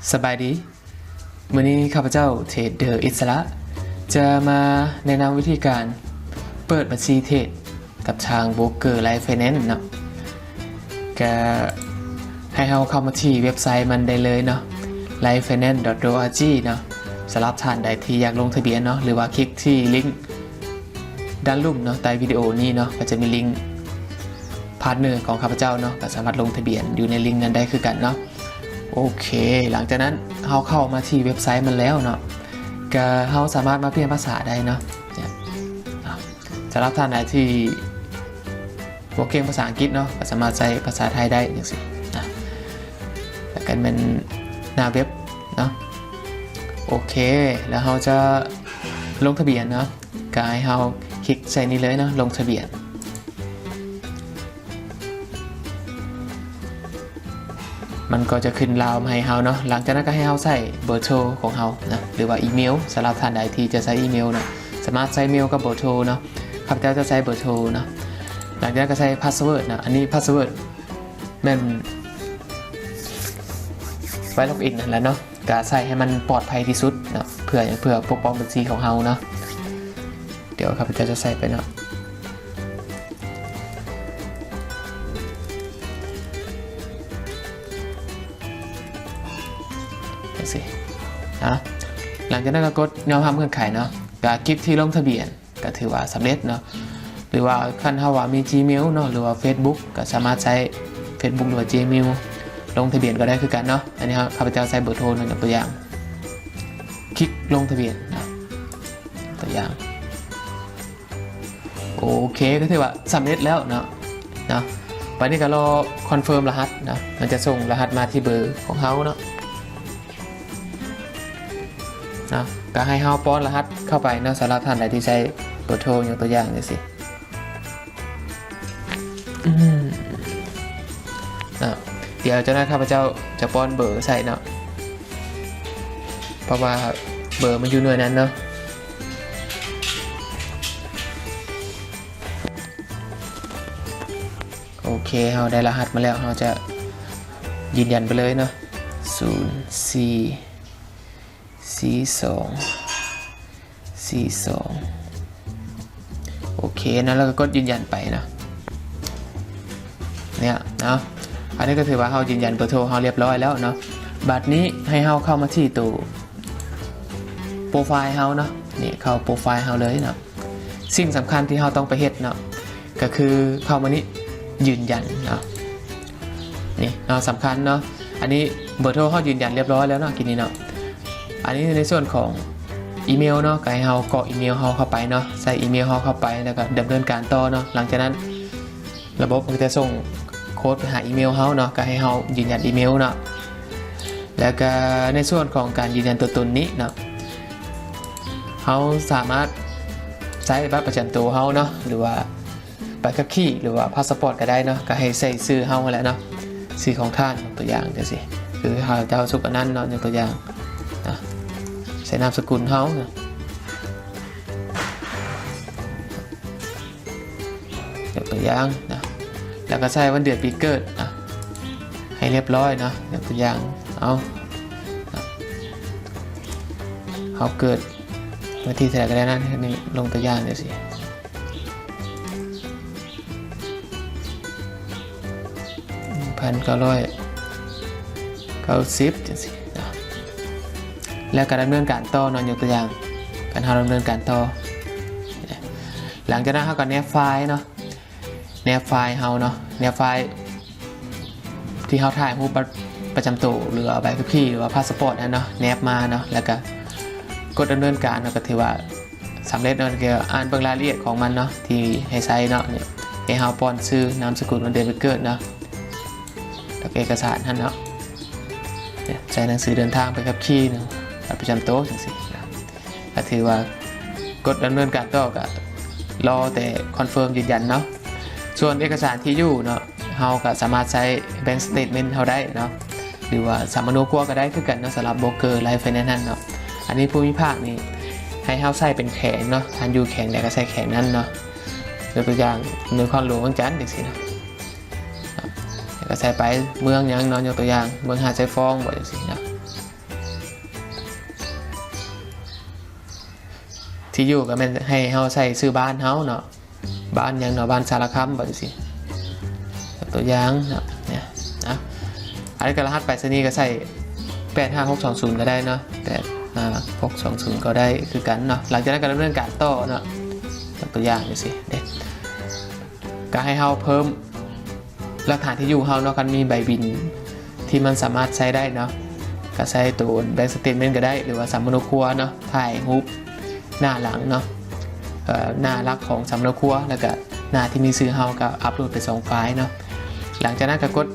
ສະບາຍດີ, ມື້ນີ້ຂ້າພະເຈົ້າເທຣດເດີອິດສະຫຼະ ຈະມາແນະນຳວິທີການເປີດບັນຊີເທຣດກັບທາງໂບຣກເກີໄລຟ໌ໄຟແນນເນາະ. ກະໃຫ້ເຮົາເຂົ້າມາທີ່ເວັບໄຊມັນໄດ້ເລີຍເນາະ ໄລຟ໌ໄຟແນນດອດໂອອາຈີ ເນາະ. ສຳລັບທ່ານໃດທີ່ຢາກລົງທະບຽນເນາະ ຫຼືວ່າຄລິກທີ່ລິ້ງດ້ານລຸ່ມເນາະ ໃຕ້ວິດີໂອນີ້ເນາະ ກໍຈະມີລິ້ງພາດເນີຂອງຂ້າພະເຈົ້າເນາະ ກໍສາມາດລົງທະບຽນຢູ່ໃນລິ້ງນັ້ນໄດ້ຄືກັນເນາະ. ໂອເຄ, ຫຼັງຈາກນັ້ນເຮົາເຂົ້າມາທີ່ເວັບໄຊມັນແລ້ວເນາະ ກະເຮົາສາມາດມາປ່ຽນພາສາໄດ້ເນາະ. ສຳລັບທ່ານໃດທີ່ບໍ່ເກັ່ງພາສາອັງກິດເນາະ ກໍສາມາດໃຊ້ພາສາໄທໄດ້ຈັ່ງຊີ້ນະ. ແລ້ວກໍແມ່ນໜ້າເວັບເນາະ. ໂອເຄ, ແລ້ວເຮົາຈະລົງທະບຽນເນາະ, ກໍໃຫ້ເຮົາຄລິກໃສ່ນີ້ເລີຍເນາະ, ລົງທະບຽນ. ມັນກໍຈະຂຶ້ນລາວມາໃຫ້ເຮົາເນາະ. ຫຼັງຈາກນັ້ນກໍໃຫ້ເຮົາໃສ່ເບີໂທຂອງເຮົານະ ຫຼືວ່າອີເມວ. ສຳລັບທ່ານໃດທີ່ຈະໃຊ້ອີເມວນະ ສາມາດໃຊ້ເມວກັບເບີໂທເນາະ. ຂ້າພະເຈົ້າຈະໃຊ້ເບີໂທເນາະ. ຫຼັງຈາກນັ້ນກໍໃສ່ພາສເວີດນະ. ອັນນີ້ພາສເວີດແມ່ນໄວ້ລັອກອິນຫັ້ນແຫຼະເນາະ. ກະໃສ່ໃຫ້ມັນປອດໄພທີ່ສຸດເນາະ ເພື່ອຫຍັງ? ເພື່ອປົກປ້ອງບັນຊີຂອງເຮົາເນາະ. ດຽວຂ້າພະເຈົ້າຈະໃສ່ໄປເນາະ ຈັ່ງຊີ້ນະ. ຫຼັງຈາກນັ້ນກໍກົດຍອມຮັບເງື່ອນໄຂເນາະ ກະຄລິກທີ່ລົງທະບຽນ ກໍຖືວ່າສຳເລັດເນາະ. ຫຼືວ່າຄັນເຮົາວ່າມີຈີເມວເນາະ ຫຼືວ່າເຟສບຸກ ກໍສາມາດໃຊ້ເຟສບຸກ ຫຼືວ່າຈີເມວລົງທະບຽນກໍໄດ້ຄືກັນເນາະ. ອັນນີ້ເຮົາ ຂ້າພະເຈົ້າໃຊ້ເບີໂທເນາະ ຍົກຕົວຢ່າງ ຄລິກລົງທະບຽນເນາະ ຕົວຢ່າງ. ໂອເຄ, ກໍຖືວ່າສຳເລັດແລ້ວເນາະ ເນາະ. ບັດນີ້ກໍລໍຄອນເຟີມລະຫັດເນາະ, ມັນຈະສົ່ງລະຫັດມາທີ່ເບີຂອງເຮົາເນາະ. ເນາະ ກໍໃຫ້ເຮົາປ້ອນລະຫັດເຂົ້າໄປເນາະ. ສຳລັບທ່ານໃດທີ່ໃຊ້ເບີໂທ ຍົກຕົວຢ່າງຈັ່ງຊີ້ ອືມ ເນາະ. ດຽວເຈົ້ານາຍຂ້າພະເຈົ້າຈະປ້ອນເບີໃສ່ເນາະ ເພາະວ່າເບີມັນຢູ່ໜ່ວຍນັ້ນເນາະ. ໂອເຄ, ເຮົາໄດ້ລະຫັດມາແລ້ວ ເຮົາຈະຢືນຢັນໄປເລີຍເນາະ ສູນສີ່ ສີ່ສອງ ສີ່ສອງ. ໂອເຄເນາະ, ແລ້ວກໍກົດຢືນຢັນໄປເນາະ ເນຍເນາະ. ອັນນີ້ກໍຖືວ່າເຮົາຢືນຢັນເບີໂທເຮົາລຽບຮ້ອຍແລ້ວເນາະ. ບັດນີ້ໃຫ້ເຮົາເຂົ້າມາທີ່ໂຕໂປຣໄຟລ໌ເຮົາເນາະ, ນີ້ເຂົ້າໂປຣໄຟລ໌ເຮົາເລີຍເນາະ. ສິ່ງສຳຄັນທີ່ເຮົາຕ້ອງໄປເຮັດເນາະ ກໍຄືເຂົ້າມານີ້ ຢືນຢັນເນາະ. ນີ້ເນາະ ສຳຄັນເນາະ. ອັນນີ້ເບີໂທເຮົາຢືນຢັນລຽບຮ້ອຍແລ້ວເນາະ ກີ້ນີ້ເນາະ. ອັນນີ້ໃນສ່ວນຂອງອີເມວເນາະ, ກໍໃຫ້ເຮົາກອກອີເມວເຮົາເຂົ້າໄປເນາະ, ໃສ່ອີເມວເຮົາເຂົ້າໄປ ແລ້ວກໍດຳເນີນການຕໍ່ເນາະ. ຫຼັງຈາກນັ້ນລະບົບມັນຈະສົ່ງໂຄດໄປຫາອີເມວເຮົາເນາະ, ກໍໃຫ້ເຮົາຢືນຢັນອີເມວເນາະ. ແລ້ວກໍໃນສ່ວນຂອງການຢືນຢັນຕົວຕົນນີ້ເນາະ, ເຮົາສາມາດໃຊ້ບັດປະຈຳໂຕເຮົາເນາະ ຫຼືວ່າ ໃບຂັບຂີ່ ຫຼືວ່າພາສປອດກໍໄດ້ເນາະ, ກໍໃຫ້ໃສ່ຊື່ເຮົາຫັ້ນແຫຼະເນາະ, ຊື່ຂອງທ່ານ ຍົກຕົວຢ່າງຈັ່ງຊີ້ ຄືຂ້າພະເຈົ້າ ສຸກອະນັນເນາະ ຍົກຕົວຢ່າງນະ, ໃສ່ນາມສະກຸນເຮົານະ ຍົກຕົວຢ່າງນະ, ແລ້ວກໍໃສ່ວັນເດືອນປີເກີດນະ ໃຫ້ລຽບຮ້ອຍເນາະ. ຍົກຕົວຢ່າງ ເອົາ ເຮົາເກີດວັນທີເທົ່າໃດກໍໄດ້ນະ, ນີ້ ຍົກຕົວຢ່າງຈັ່ງຊີ້ ໜຶ່ງພັນເກົ້າຮ້ອຍເກົ້າສິບ ຈັ່ງຊີ້ເນາະ. ແລ້ວກໍດຳເນີນການຕໍ່ເນາະ, ຍົກຕົວຢ່າງ ຄັນເຮົາດຳເນີນການຕໍ່ ຫຼັງຈາກນັ້ນເຮົາກໍແນບໄຟລ໌ເນາະ, ແນບໄຟລ໌ເຮົາເນາະ, ແນບໄຟລ໌ທີ່ເຮົາຖ່າຍຮູບບັດປະຈຳໂຕ ຫຼືວ່າໃບຂັບຂີ່ ຫຼືວ່າພາສປອດຫັ້ນເນາະ, ແນບມາເນາະ, ແລ້ວກໍກົດດຳເນີນການເນາະ, ກໍຖືວ່າ ສຳເລັດເນາະ. ກໍອ່ານເບິ່ງລາຍລະອຽດຂອງມັນເນາະ ທີ່ໃຫ້ໃສ່ເນາະ, ນີ້ໃຫ້ເຮົາປ້ອນຊື່ ນາມສະກຸນ ວັນເດືອນປີເກີດເນາະ ແລ້ວກໍເອກະສານຫັ້ນເນາະ, ໃສ່ໜັງສືເດີນທາງ ໃບຂັບຂີ່ເນາະ ບັດປະຈຳໂຕ ຈັ່ງຊີ້ນະ. ກໍຖືວ່າກົດດຳເນີນການຕໍ່, ກໍລໍແຕ່ຄອນເຟີມ ຢືນຢັນເນາະ. ສ່ວນເອກະສານທີ່ຢູ່ເນາະ ເຮົາກໍສາມາດໃຊ້ແບັງສະເຕດເມັນເຮົາໄດ້ເນາະ ຫຼືວ່າສຳມະໂນຄົວກໍໄດ້ຄືກັນເນາະ, ສຳລັບໂບຣກເກີໄລຟ໌ໄຟແນນຫັ້ນເນາະ. ອັນນີ້ພູມິພາກນີ້ໃຫ້ເຮົາໃຊ້ເປັນແຂວງເນາະ, ທ່ານຢູ່ແຂວງໃດກໍໃຊ້ແຂວງນັ້ນເນາະ, ຍົກຕົວຢ່າງ ນະຄອນຫຼວງວຽງຈັນຈັ່ງຊີ້ນະ, ແລ້ວກໍໃສ່ໄປເມືອງຫຍັງເນາະ, ຍົກຕົວຢ່າງ ເມືອງຫາດຊາຍຟອງບໍ ຈັ່ງຊີ້ນະ. ທີ່ຢູ່ກໍແມ່ນໃຫ້ເຮົາໃສ່ຊື່ບ້ານເຮົາເນາະ ບ້ານຫຍັງເນາະ ບ້ານສາລະຄຳ ວ່າຈັ່ງຊີ້ ຍົກຕົວຢ່າງເນາະ ນີ້ນະ. ອັນນີ້ກໍລະຫັດໄປສະນີກໍໃສ່ ແປດຫ້າຫົກສອງສູນ ກໍໄດ້ເນາະ ແປດຫ້າຫົກສອງສູນ ກໍໄດ້ຄືກັນເນາະ. ຫຼັງຈາກນັ້ນກໍດຳເນີນການຕໍ່ເນາະ ຍົກຕົວຢ່າງຈັ່ງຊີ້ເດ້ ກໍໃຫ້ເຮົາເພີ່ມ ຫຼັກຖານທີ່ຢູ່ເຮົາເນາະ ຄັນມີໃບບິນທີ່ມັນສາມາດໃຊ້ໄດ້ເນາະ ກໍໃຊ້ໂຕ bank statement ກໍໄດ້ ຫຼືວ່າສຳມະໂນຄົວເນາະ ຖ່າຍຮູບໜ້າຫຼັງເນາະ ເອີ ໜ້າຫຼັກຂອງສຳມະໂນຄົວ ແລ້ວກໍໜ້າທີ່ມີຊື່ເຮົາ ກໍອັບໂຫຼດໄປສອງໄຟລ໌ເນາະ. ຫຼັງຈາກນັ້ນກໍກົດ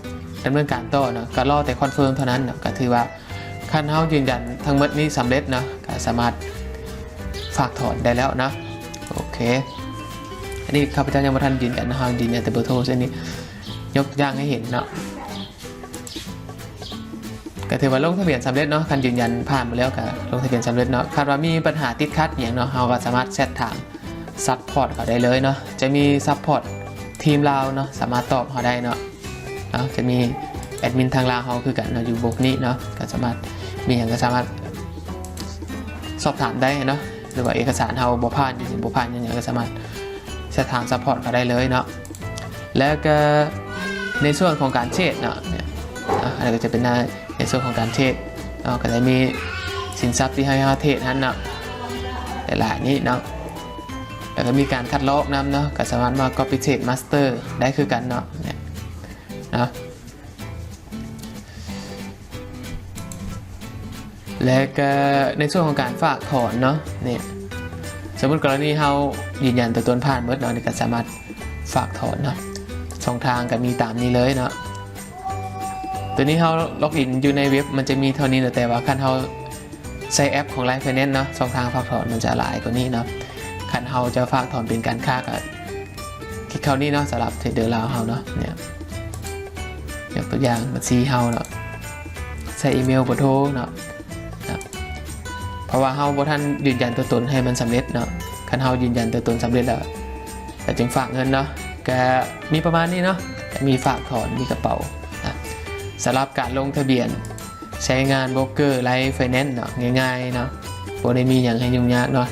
ດຳເນີນການຕໍ່ເນາະ ກໍລໍແຕ່ຄອນເຟີມເທົ່ານັ້ນເນາະ ກໍຖືວ່າ ຄັນເຮົາຢືນຢັນທັງໝົດນີ້ສຳເລັດເນາະ ກໍສາມາດຝາກຖອນໄດ້ແລ້ວເນາະ. ໂອເຄ ອັນນີ້ຂ້າພະເຈົ້າຍັງບໍ່ທັນຢືນຢັນເນາະ ເຮົາຢືນຢັນແຕ່ເບີໂທ ເຊັ່ນນີ້ ຍົກຢ່າງໃຫ້ເຫັນເນາະ ກໍຖືວ່າລົງທະບຽນສຳເລັດເນາະ. ຄັນຢືນຢັນຜ່ານໝົດແລ້ວກໍລົງທະບຽນສຳເລັດເນາະ. ຄັນວ່າມີບັນຫາຕິດຂັດຫຍັງເນາະ ເຮົາກໍສາມາດແຊັດຖາມ ຊັບພອດເຂົາໄດ້ເລີຍເນາະ. ຈະມີຊັບພອດທີມລາວເນາະ ສາມາດຕອບເຮົາໄດ້ເນາະ. ເອົາ ຈະມີແອດມິນທາງລາວເຮົາຄືກັນເນາະ ຢູ່ບົກນີ້ເນາະ ກໍສາມາດ ມີຫຍັງກໍສາມາດສອບຖາມໄດ້ເນາະ ຫຼືວ່າເອກະສານເຮົາບໍ່ຜ່ານ ຫຼືບໍ່ຜ່ານຫຍັງ ກໍສາມາດແຊັດຖາມຊັບພອດເຂົາໄດ້ເລີຍເນາະ. ແລ້ວກໍໃນສ່ວນຂອງການເທຣດເນາະ ນີ້ ອາ ອັນນີ້ກໍຈະເປັນໜ້າ ໃນສ່ວນຂອງການເທຣດເນາະ ກໍຈະມີສິນຊັບທີ່ໃຫ້ເຮົາເທຣດຫັ້ນເນາະ ຫຼາຍໆນີ້ເນາະ. ແລ້ວກໍມີການຄັດລອກນຳເນາະ ກໍສາມາດມາ copy trade master ໄດ້ຄືກັນເນາະ ນີ້ເນາະ. ແລ້ວກໍໃນສ່ວນຂອງການຝາກຖອນເນາະ ນີ້ ສົມມຸດກໍລະນີເຮົາຢືນຢັນຕົວຕົນຜ່ານໝົດເນາະ ນີ້ກໍສາມາດຝາກຖອນເນາະ. ຊ່ອງທາງກໍມີຕາມນີ້ເລີຍເນາະ. ຕົວນີ້ເຮົາລັອກອິນຢູ່ໃນເວັບ ມັນຈະມີເທົ່ານີ້ເນາະ ແຕ່ວ່າຄັນເຮົາໃຊ້ແອັບຂອງ Line Finance ເນາະ ຊ່ອງທາງຝາກຖອນມັນຈະຫຼາຍກວ່ານີ້ເນາະ. ຄັນເຮົາຈະຝາກຖອນເປັນການຄ້າກໍ ຄລິກເຂົ້ານີ້ເນາະ ສຳລັບເທຣດເດີລາວເຮົາເນາະ ນີ້ ຍົກຕົວຢ່າງບັນຊີເຮົາເນາະ ໃສ່ອີເມວ ເບີໂທເນາະ ເນາະ ເພາະວ່າເຮົາບໍ່ທັນຢືນຢັນຕົວຕົນໃຫ້ມັນສຳເລັດເນາະ. ຄັນເຮົາຢືນຢັນຕົວຕົນສຳເລັດແລ້ວ ແລ້ວຈຶ່ງຝາກເງິນເນາະ ກະມີປະມານນີ້ເນາະ ກະມີຝາກຖອນ ມີກະເປົານະ. ສຳລັບການລົງທະບຽນໃຊ້ງານໂບຣກເກີ Line Finance ເນາະ ງ່າຍໆເນາະ ບໍ່ໄດ້ມີຫຍັງໃຫ້ຫຍຸ້ງຍາກເນາະ.